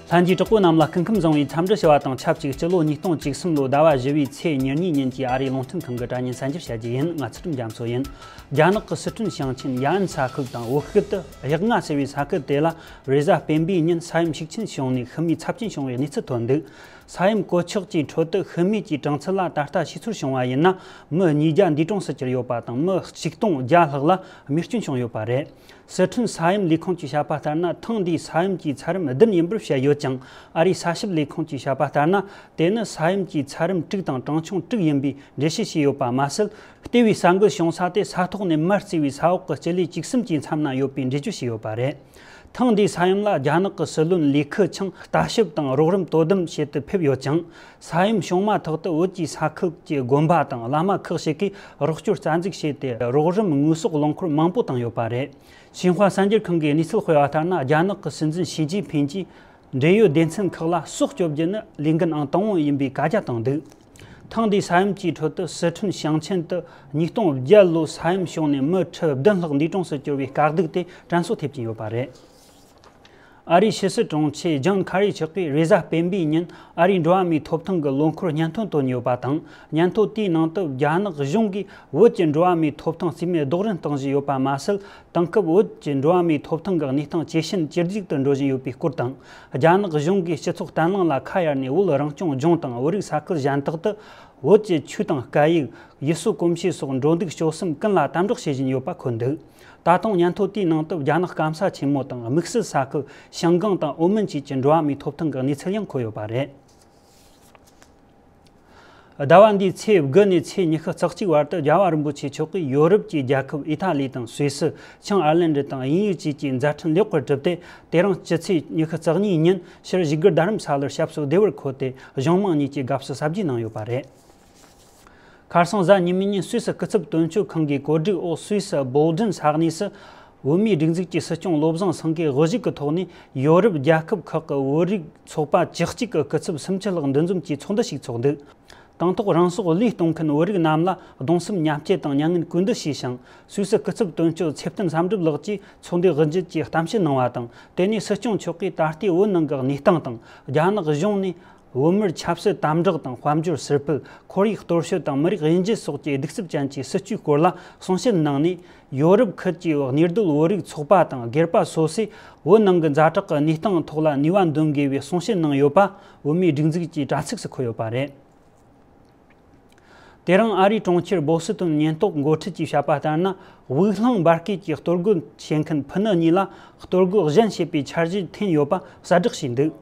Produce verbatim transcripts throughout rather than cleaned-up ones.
ལྷན་རྒྱས་གྲོགས་པོ་རྣམས་ལ་སྐུ་ཁམས་བཟང་བའི་འཚམས་འདྲི་ཞུ་བ་དང་ཆབས་ཅིག་སྤྱི་ལོ་ཉིས་སྟོང་བཅུ་གསུམ་ལོའི་ཟླ་བ་བཞི་བའི་ཚེས་ཉེར་གཉིས་ཉིན་གྱི་ཨ་རིའི་རླུང་འཕྲིན་ཁང་གི་དྲ་བརྙན་གསར་འགྱུར་བཤད་རྒྱུ་ཡིན། ང་ཚུལ་ཁྲིམས་རྒྱ་མཚོ་ཡིན། རྒྱ་ནག་གི་སི་ཁྲོན་ཞིང་ཆེན་ཡ་ཨན་ས་ཁུལ་དང་བོད་ཤུལ་དུ་གཡག་རྔ་ཟེར་བའི་ས་ཁུལ་དེ་ལ་རེས་གཟའ་སྤེན་པའི་ཉིན་ས་ཡོམ་ཤུགས་ཆེན་བྱུང་ནས་ཤི་རྨས་ཚབས་ཆེན་བྱུང་བའི་གནས་ཚུལ་ཐོན་འདུག་ས་ཡོམ་གོད་ཆག་གི་ཁྲོད་དུ་ཤི་རྨས་ཀྱི་གྲངས་ཚད་ལ་ད་ལྟ་ཤེས་ཚོད་བྱུང་བ་ཡིན་ན། མི་ཉིས་བརྒྱ་འདས་གྲོངས་སུ་གྱུར་ཡོད་པ་དང་། མི་ཆིག་སྟོང་བརྒྱ་ལྷག་ལ་རྨས་སྐྱོན་བྱུང་ཡོད་པ་རེད། སི་ཁྲོན་ས་ཡོམ་ལས་ཁུངས་ཀྱིས་བཤད་པ་ལྟར་ན། ཐེངས་འདིའི་ས་ཡོམ་གྱི་ཚད་རིམ་བདུན་ཡིན་པར་བཤད་ཡོད་ཀྱང་། ཨ་རིའི་ས་ཞིབ་ལས་ཁུངས་ཀྱིས་བཤད་པ་ལྟར་ན། དེ་ནི་ས་ཡོམ་གྱི་ཚད་རིམ་དྲུག་དང་གྲངས་ཆུང་དྲུག་ཡིན་པའི་འགྲེལ་བཤད་བྱས་ཡོད་པ་མ་ཟད། ལྟེ་བའི་ས་འགུལ་བྱུང་ས་དེ་ས་ཐོག་ནས་མར་བརྩིས་པའི་ས་འོག་གི་སྤྱི་ལེ་བཅུ་གསུམ་གྱི་མཚམས་ན་ཡོད་པའི་འགྲེལ་བརྗོད་བྱས་ཡོད་པ་རེད། ཐེངས་འདིའི་ས་ཡོམ་ལ་རྒྱ་ནག་གི་སྲིད་བློན་ལི་ཁི་ཆང་ལྟ་ཞིབ་དང་རོགས་རམ་དོ་དམ་བྱེད་དུ་ཕེབས་ཡོད་ཅིང་། ས་ཡོམ་བྱུང་མ་ཐག་ཏུ་བོད་ཀྱི་ས་ཁུལ་གྱི་དགོན་པ་དང་བླ་མ་ཁག་ཞིག་གིས་རོགས་སྐྱོར་རྩ་འཛུགས་བྱས་ཏེ། རོགས་རམ་དངོས་ཟོག་རླངས་འཁོར་མང་པོ་བཏང་ཡོད་པ་རེད། ཤིན་ཧྭ་གསར་འགྱུར་ཁང་གིས་གནས་ཚུལ་སྤེལ་བ་ལྟར་ན། རྒྱ་ནག་གི་སྲིད་འཛིན་ཞི་ཅིན་ཕིན་གྱིས་འབྲེལ་ཡོད་སྡེ་ཚན་ཁག་ལ་སྲོག་སྐྱོབ་རྒྱུ་ནི་ལས་འགན་ཨང་དང་པོ་ཡིན་པའི་བཀའ་རྒྱ་བཏང་འདུག་ཐེངས་འདིའི་ས་ཡོམ་གྱི་ཁྲོད་དུ་སི་ཁྲོན་ཞིང་ཆེན་དུ་ཉིས་སྟོང་བརྒྱད་ལོའི་ས་ཡོམ་བྱུང་ནས་མི་ཁྲི་བདུན་ལྷག་འདས་གྲོངས་སུ་གྱུར་བའི་དཀའ་སྡུག་དེ་དྲན་གསོ་ཐེབས་ཀྱིན་ཡོད་པ་རེད། ཨ་རིའི་ཕྱི་སྲིད་དྲུང་ཆེ་ཇོན་ཁ་རི་མཆོག་གིས་རེས་གཟའ་སྤེན་པའི་ཉིན་ཨ་རིའི་འགྲོ་བ་མིའི་ཐོབ་ཐང་གི་ལོ་འཁོར་སྙན་ཐོ་བཏོན་ཡོད་པ་དང་། སྙན་ཐོ་དེའི་ནང་དུ་རྒྱ་ནག་གཞུང་གིས་བོད་ཀྱི་འགྲོ་བ་མིའི་ཐོབ་ཐང་རྩིས་མེད་རྡོག་རིལ་གཏོང་བཞིན་ཡོད་པ་མ་ཟད། དེང་སྐབས་བོད་ཀྱི་འགྲོ་བ་མིའི་ཐོབ་ཐང་གི་གནས་སྟངས་ཇེ་ཞན་ཇེ་སྡུག་ཏུ་འགྲོ་བཞིན་ཡོད་པའི་སྐོར་དང་། རྒྱ་ནག་གཞུང་གིས་སྤྱི་ཚོགས་བརྟན་ལྷིང་ལ་ཁ་གཡར་ནས། བོད་རང་སྐྱོང་ལྗོངས་དང་བོད་རིགས་ས་ཁུལ་གཞན་དག་ཏུ་བོད་ཀྱི་ཆོས་དང་སྐད་ཡིག་ཡུལ་སྲོལ་གོམས་གཤིས་སོགས་འགྲོ་འདུག་སྤྱོད་གསུམ་ཀུན་ལ་དམ་དྲག་བྱེད་བཞིན་ཡོད་པ་འཁོད་འདུག་ད་དུང་སྙན་ཐོ་དེའི་ནང་དུ་རྒྱ་ནག་སྐམ་ས་ཆེན་མོ་དང་དམིགས་བསལ་ས་ཁུལ་ཞང་ཀང་དང་ཨོ་མན་བཅས་ཀྱི་འགྲོ་བ་མིའི་ཐོབ་ཐང་གི་གནས་ཚུལ་ཡང་འཁོད་ཡོད་པ་རེད། ཟླ་བ་འདིའི་ཚེས་དགུ་ནས་ཚེས་ཉི་ཤུ་རྩ་གཅིག་བར་དུ་རྒྱལ་བ་རིན་པོ་ཆེ་མཆོག་གིས་ཡོ་རོབ་ཀྱི་རྒྱལ་ཁབ་ཨི་ཐ་ལི་དང་སུད་སི། ཆིང་ཨར་ལན་ཌི་དང་དབྱིན་ཡིག་བཅས་ཀྱི་མཛད་འཕྲིན་ལེགས་པར་གྲུབ་སྟེ། དེ་རིང་སྤྱི་ཚེས་ཉི་ཤུ་རྩ་གཉིས་ཉིན་ཕྱིར་བཞུགས་སྒར་རྡ་རམ་ས་ལར་ཞབས་སོར་བདེ་བར་འཁོད་དེ། གཞུང་མང་གཉིས་ཀྱི་དགའ་བསུ་ཟབ་རྒྱས་གནང་ཡོད་པ་རེད། ཁ་སང་གཟའ་ཉི་མའི་ཉིན་སུད་སི་སྐུ་ཚབ་དོན་གཅོད་ཁང་གིས་གོ་སྒྲིག་འོག་སུད་སི་བོལ་ཌེན་ས་གནས་སུ། བོད་མིའི་སྒྲིག་འཛུགས་ཀྱི་སྲིད་སྐྱོང་བློ་བཟང་སེང་གེའི་དབུ་བཞུགས་ཀྱི་ཐོག་ནས། ཡོ་རོབ་རྒྱལ་ཁབ་ཁག་གི་བོད་རིགས་ཚོགས་པ་བཅུ་གཅིག་གི་སྐུ་ཚབ་སུམ་ཅུ་ལྷག་འདུ་འཛོམས་ཀྱིས་ཚོགས་འདུ་ཞིག་ཚོགས་འདུག་དང་ཐོག་རང་སྲོག་བློས་གཏོང་མཁན་བོད་རིགས་རྣམས་ལ་གདུང་སེམས་མཉམ་སྐྱེད་དང་མྱ་ངན་གུས་འདུད་ཞུས་ཤིང་། སུད་སི་སྐུ་ཚབ་དོན་གཅོད་ཚེ་བརྟན་བསམ་གྲུབ་ལགས་ཀྱིས་ཚོགས་འདུའི་དབུ་འབྱེད་ཀྱི་གཏམ་བཤད་གནང་བ་དང་། དེ་ནས་སྲིད་སྐྱོང་མཆོག་གིས་ད་ལྟའི་བོད་ནང་གི་གནས་སྟངས་དང་། རྒྱ་ནག་གཞུང་ནས་བོད་མིར་ཆབ་སྲིད་དམ་དྲག་དང་། དཔལ་འབྱོར་ཟུར་ཕུད། ཁོར་ཡུག་གཏོར་བཤིག་དང་། མི་རིགས་དབྱེ་འབྱེད་སོགས་ཀྱི་གདུག་རྩུབ་ཅན་གྱི་སྲིད་བྱུས་སྐོར་ལ་གསུང་བཤད་གནང་ནས། ཡོ་རོབ་ཁུལ་གྱི་གཉེར་སྡོད་བོད་རིགས་ཚོགས་པ་དང་སྒེར་པ་སོ་སོས་བོད་ནང་གི་ཛ་དྲག་གི་གནས་སྟངས་ཐོག་ལ་ནུས་པ་འདོན་དགོས་པའི་གསུང་བཤད་གནང་ཡོད་པ་བོད་མིའི་སྒྲིག་འཛུགས་ཀྱི་དྲ་ཚིགས་སུ་འཁོད་ཡོད་པ་རེད། དེ་རིང་ཨ་རིའི་གྲོང་ཁྱེར་བོ་སི་ཏོན་ཉེན་རྟོག་འགོ་ཁྲིད་ཀྱིས་བཤད་པ་ལྟར་ན། དབུགས་ལྷིང་འབར་གས་ཀྱི་གཏོར་རྒོལ་བྱེད་མཁན་ཕུ་ནུ་གཉིས་ལ་གཏོར་རྒོལ་གཞན་བྱེད་པའི་འཆར་གཞི་འཐེན་ཡོད་པ་གསལ་བསྒྲགས་བྱས་འདུག་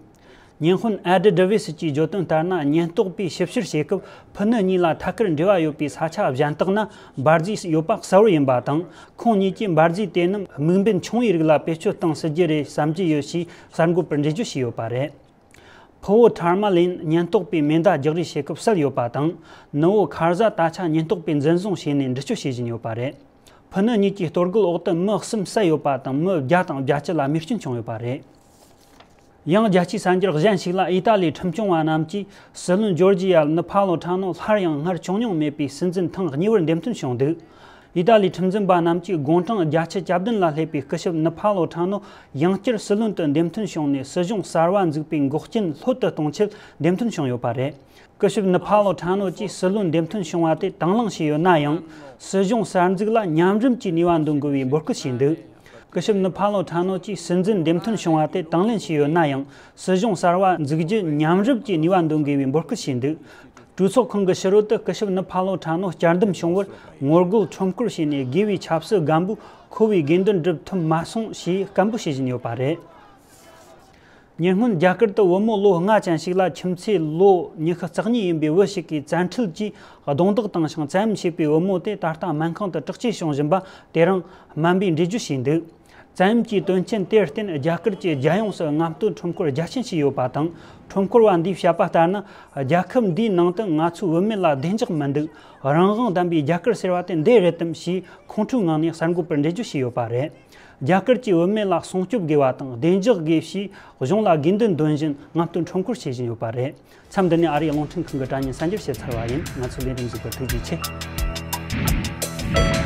ཉེ་སྔོན་ཨེ་ཌི་ཌི་ཝི་སི་གྱིས་བརྗོད་དོན་ལྟར་ན། ཉེན་རྟོག་པས་ཞིབ་བཤེར་བྱེད་སྐབས་ཕུ་ནུ་གཉིས་ལ་ཐད་ཀར་འབྲེལ་བ་ཡོད་པའི་ས་ཆ་གཞན་དག་ན་འབར་རྫས་ཡོད་པ་གསལ་བོ་ཡིན་པ་དང་། ཁོང་གཉིས་ཀྱིས་འབར་རྫས་དེ་རྣམས་དམིགས་འབེན་ཆུང་བའི་རིགས་ལ་བེད་སྤྱོད་གཏོང་སྲིད་ཀྱི་རེད་བསམ་གྱི་ཡོད་ཞེས་གསར་འགོད་པར་འགྲེལ་བརྗོད་བྱས་ཡོད་པ་རེད། ཕུ་བོ་ཐར་མ་ལིན་ཉེན་རྟོག་པས་མེ་མདའ་རྒྱག་རེས་བྱེད་སྐབས་བསད་ཡོད་པ་དང་། ནུ་བོ་ཁ་ཟ་ད་ཆ་ཉེན་རྟོག་པས་འཛིན་བཟུང་བྱས་ནས་འདྲི་གཅོད་བྱེད་བཞིན་ཡོད་པ་རེད། ཕུ་ནུ་གཉིས་ཀྱི་གཏོར་རྒོལ་འོག་ཏུ་མི་གསུམ་བསད་ཡོད་པ་དང་། མི་བརྒྱ་དང་བརྒྱད་ཅུ་ལ་རྨས་སྐྱོན་བྱུང་ཡོད་པ་རེད། ཡང་རྒྱལ་སྤྱིའི་གསར་འགྱུར་གཞན་ཞིག་ལ། ཨི་ཏཱ་ལིའི་ཁྲིམས་སྐྱོང་བ་རྣམས་ཀྱིས་སྲིད་བློན་ཇོར་ཇི་ཡ་ནི་ཕ་ལོ་ཁྲ་ནོ་སླར་ཡང་སྔར་བྱུང་མྱོང་མེད་པའི་སྲིད་འཛིན་ཐེངས་གཉིས་པར་འདེམས་ཐོན་བྱུང་འདུག་ཨི་ཏཱ་ལིའི་ཁྲིམས་འཛིན་པ་རྣམས་ཀྱིས་དགུང་གྲངས་བརྒྱད་ཅུ་གྱ་བདུན་ལ་སླེབས་པའི་སྐུ་ཞབས་ནི་ཕ་ལོ་ཁྲ་ནོ་ཡང་བསྐྱར་སྲིད་བློན་དུ་འདེམས་ཐོན་བྱུང་ནས། སྲིད་གཞུང་གསར་བ་འཛུགས་པའི་འགོག་རྐྱེན་ལྷོད་དུ་གཏོང་ཆེད་འདེམས་ཐོན་བྱུང་ཡོད་པ་རེད། སྐུ་ཞབས་ནི་ཕ་ལོ་ཁྲ་ནོ་གྱིས་སྲིད་བློན་འདེམས་ཐོན་བྱུང་བ་དེ་དང་ལེན་བྱས་ཡོད་ན་ཡང་། སྲིད་གཞུང་གསར་འཛུགས་ལ་མཉམ་རུབ་ཀྱིས་ནུས་པ་འདོན་དགོས་པའི་འབོད་སྐུལ་བྱས་འདུག་སྐུ་ཞབས་ནི་ཕ་ལོ་ཁྲ་ནོ་གྱིས་སྲིད་འཛིན་འདེམས་ཐོན་བྱུང་བ་དེ་དང་ལེན་བྱས་ཡོད་ན་ཡང་། སྲིད་གཞུང་གསར་བ་འཛུགས་རྒྱུ་མཉམ་རུབ་ཀྱིས་ནུས་པ་འདོན་དགོས་པའི་འབོད་སྐུལ་བྱས་འདུག་གྲོས་ཚོགས་ཁང་གི་ཕྱི་རོལ་དུ་སྐུ་ཞབས་ནི་ཕ་ལོ་ཁྲ་ནོ་བསྐྱར་འདེམས་བྱུང་བར་ངོ་རྒོལ་ཁྲོམ་སྐོར་བྱས་ནས། དགེ་བའི་ཆབ་སྲིད་རྒན་པོས་ཁོ་བའི་དགོས་འདུན་སྒྲུབ་ཐུབ་མ་སོང་ཞེས་སྐད་འབོད་བྱེད་བཞིན་ཡོད་པ་རེད། ཉེ་སྔོན་རྒྱ་གར་དུ་བུ་མོ་ལོ་ལྔ་ཅན་ཞིག་ལ་ཁྱིམ་མཚེས་ལོ་ཉི་ཤུ་རྩ་གཉིས་ཡིན་པའི་བུ་ཞིག་གིས་བཙན་འཁྲུལ་གྱིས་རྡུང་རྡེག་བཏང་ཞིང་བཙན་གཡེམ་བྱས་པའི་བུ་མོ་དེ་ད་ལྟ་སྨན་ཁང་དུ་དྲག་སྐྱེད་བྱུང་བཞིན་པ་དེ་རིང་སྨན་པས་འགྲེལ་བརྗོད་བྱས་འདུག་བཙན་གཡེམ་གྱི་དོན་རྐྱེན་དེར་བརྟེན་རྒྱ་གར་གྱི་རྒྱལ་ཡོངས་སུ་རྔམ་སྟོན་ཁྲོམ་སྐོར་རྒྱ་ཆེན་བྱས་ཡོད་པ་དང་། ཁྲོམ་སྐོར་བ་འདིས་བཤད་པ་ལྟར་ན། རྒྱལ་ཁབ་འདིའི་ནང་དུ་ང་ཚོའི་བུད་མེད་ལ་བདེ་འཇགས་མི་འདུག་རང་དབང་ལྡན་པའི་རྒྱ་གར་ཟེར་བ་དེ་འདི་རེད་དམ་ཞེས་ཁོང་ཁྲོའི་ངང་ནས་གསར་འགོད་པར་འགྲེལ་བརྗོད་བྱས་ཡོད་པ་རེད། རྒྱ་གར་གྱི་བུད་མེད་ལ་སྲུང་སྐྱོབ་དགོས་པ་དང་བདེ་འཇགས་དགོས་ཞེས་གཞུང་ལ་དགོས་འདུན་འདོན་བཞིན་རྔམ་སྟོན་ཁྲོམ་སྐོར་བྱེད་བཞིན་ཡོད་པ་རེད། མཚམས་འདི་ནས་ཨ་རིའི་རླུང་འཕྲིན་ཁང་གི་དྲ་བརྙན་གསར་འགྱུར་བཤད་ཚར་བ་ཡིན། ང་ཚོའི་ལས་རིམ་གཟིགས་པར་ཐུགས་རྗེ་ཆེ།